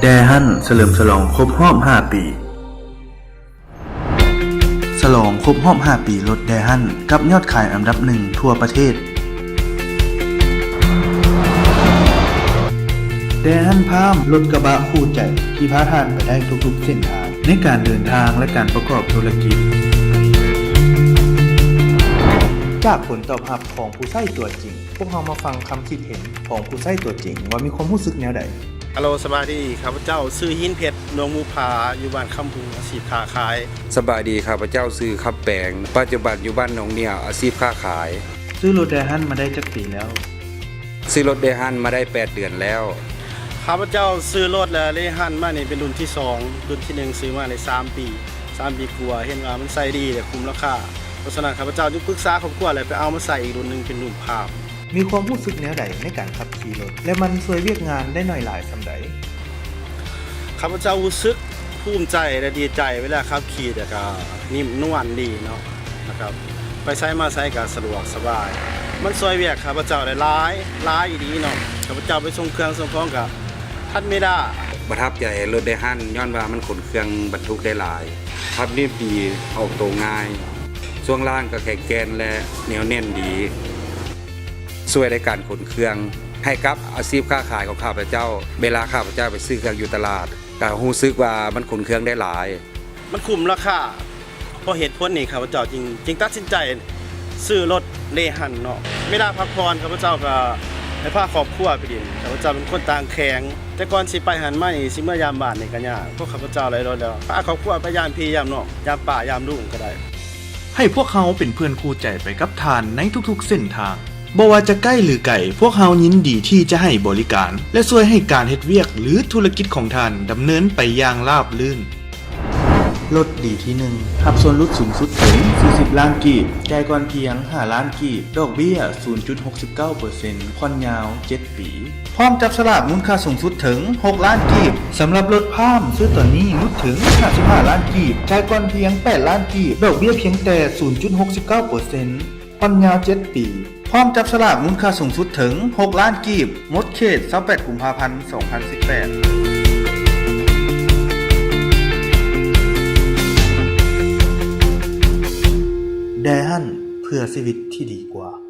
ແດຮັນສະເຫຼີມສະຫຼອງຄົບຮອບຫ້າປີ. ສະຫຼອງຄົບຮອບຫ້າປີລົດແດຮັນ ກັບຍອດຂາຍອັນດັບໜຶ່ງທົ່ວປະເທດ. ແດຮັນພາມ ລົດກະບະຄູ່ໃຈ ທີ່ພາທ່ານໄປໄດ້ທຸກໆເສັ້ນທາງ ໃນການເດີນທາງ ແລະ ການປະກອບທຸລະກິດ. ຈາກຜົນຕອບຮັບຂອງຜູ້ໃຊ້ຕົວຈິງ, ພວກເຮົາມາຟັງຄຳຄິດເຫັນຂອງຜູ້ໃຊ້ຕົວຈິງວ່າມີຄວາມຮູ້ສຶກແນວໃດ. ຮັລໂຫຼ ສະບາຍດີ, ຂ້າພະເຈົ້າຊື່ ຫີນເພັດ ດວງບຸບຜາ ຢູ່ບ້ານຄຳຮຸ່ງ ອາຊີບຄ້າຂາຍ. ສະບາຍດີ, ຂ້າພະເຈົ້າຊື່ ຄຳແປງ ປັດຈຸບັນຢູ່ບ້ານໜອງໜ້ຽວ ອາຊີບຄ້າຂາຍ. ຊື້ລົດແດຮັນມາໄດ້ຈັກປີແລ້ວ? ຊື້ລົດແດຮັນມາໄດ້ແປດເດືອນແລ້ວ. ຂ້າພະເຈົ້າຊື້ລົດແລະເດຮັນມານີ້ເປັນລຸ້ນທີສອງ, ລຸ້ນທີໜຶ່ງຊື້ມາໄດ້ສາມປີ, ສາມປີກວ່າ, ເຫັນວ່າມັນໃຊ້ດີ ແລະ ຄຸ້ມລາຄາ. ເພາະສະນັ້ນ ຂ້າພະເຈົ້າຈຶ່ງປຶກສາຄອບຄົວ ແລະ ໄປເອົາມາໃຊ້ອີກລຸ້ນໜຶ່ງເປັນລຸ້ນພາມ. ມີຄວາມຮູ້ສຶກແນວໃດໃນການຂັບຂີ່ລົດ ແລະ ມັນຊ່ວຍວຽກງານໄດ້ໜ້ອຍຫຼາຍສ່ຳໃດ? ຂ້າພະເຈົ້າຮູ້ສຶກພູມໃຈ ແລະ ດີໃຈເວລາຂັບຂີ່, ແລ້ວກະນິ້ມນວນດີເນາະ, ແລ້ວກະໄປໃສມາໃສກະສະດວກສະບາຍ. ມັນຊ່ວຍວຽກຂ້າພະເຈົ້າໄດ້ຫຼາຍ, ຫຼາຍອີ່ຫຼີເນາະ. ຂ້າພະເຈົ້າໄປສົ່ງເຄື່ອງສົ່ງຂອງກະທັນເວລາ. ປະທັບໃຈລົດເດຮັນ ຍ້ອນວ່າມັນຂົນເຄື່ອງບັນທຸກໄດ້ຫຼາຍ, ຂັບໜີບດີ, ອອກໂຕງ່າຍ, ຊ່ວງລ່າງກະແຂງແກ່ນ ແລະ ໜຽວແໜ້ນດີ. ຊ່ວຍໃນການຂົນເຄື່ອງໃຫ້ກັບອາຊີບຄ້າຂາຍຂອງຂ້າພະເຈົ້າ ເວລາຂ້າພະເຈົ້າໄປຊື້ເຄື່ອງຢູ່ຕະຫຼາດ ກະຮູ້ສຶກວ່າມັນຂົນເຄື່ອງໄດ້ຫຼາຍ. ມັນຄຸ້ມລາຄາ. ເພາະເຫດຜົນນີ້ ຂ້າພະເຈົ້າຈຶ່ງ, ຈຶ່ງຕັດສິນໃຈຊື້ລົດເດຮັນເນາະ. ເວລາພັກຜ່ອນ ຂ້າພະເຈົ້າກະໄດ້ພາຄອບຄົວໄປຫຼິ້ນ. ຂ້າພະເຈົ້າເປັນຄົນຕ່າງແຂວງ, ແຕ່ກ່ອນຊິໄປຫັ້ນມານີ້ ຊິເມືອຍາມບ້ານນີ້ກະຍາກ. ເພາະຂ້າພະເຈົ້າໄດ້ລົດແລ້ວ ພາຄອບຄົວໄປຢາມພີ່ຢາມນ້ອງ, ຢາມປ້າຢາມລຸງກະໄດ້. ໃຫ້ພວກເຮົາເປັນເພື່ອນຄູ່ໃຈໄປກັບທ່ານໃນທຸກໆເສັ້ນທາງ. ບໍ່ວ່າຈະໃກ້ ຫຼື ໄກ, ພວກເຮົາຍິນດີທີ່ຈະໃຫ້ບໍລິການ ແລະ ຊ່ວຍໃຫ້ການເຮັດວຽກ ຫຼື ທຸລະກິດຂອງທ່ານດຳເນີນໄປຢ່າງລາບລື່ນ. ລົດ ດີ ທີ ໜຶ່ງ ຮັບສ່ວນຫຼຸດສູງສຸດເຖິງສີ່ສິບລ້ານກີບ, ຈ່າຍກ່ອນພຽງຫ້າລ້ານກີບ, ດອກເບ້ຍສູນຈຸດຫົກສິບເກົ້າເປີເຊັນ, ຜ່ອນຍາວເຈັດປີ. ພ້ອມຈັບສະຫຼາກມູນຄ່າສູງສຸດເຖິງຫົກລ້ານກີບ. ສຳລັບລົດພາມ, ຊື້ຕອນນີ້ຫຼຸດເຖິງຫ້າສິບຫ້າລ້ານກີບ, ຈ່າຍກ່ອນພຽງແປດລ້ານກີບ, ດອກເບ້ຍພຽງແຕ່ສູນຈຸດຫົກສິບເກົ້າເປີເຊັນ, ຜ່ອນຍາວເຈັດປີ. ພ້ອມຈັບສະຫຼາກມູນຄ່າສູງສຸດເຖິງຫົກລ້ານກີບ, ໝົດເຂດຊາວແປດກຸມພາພັນ ສອງພັນສິບແປດ. ແດຮັນ ເພື່ອຊີວິດທີ່ດີກວ່າ.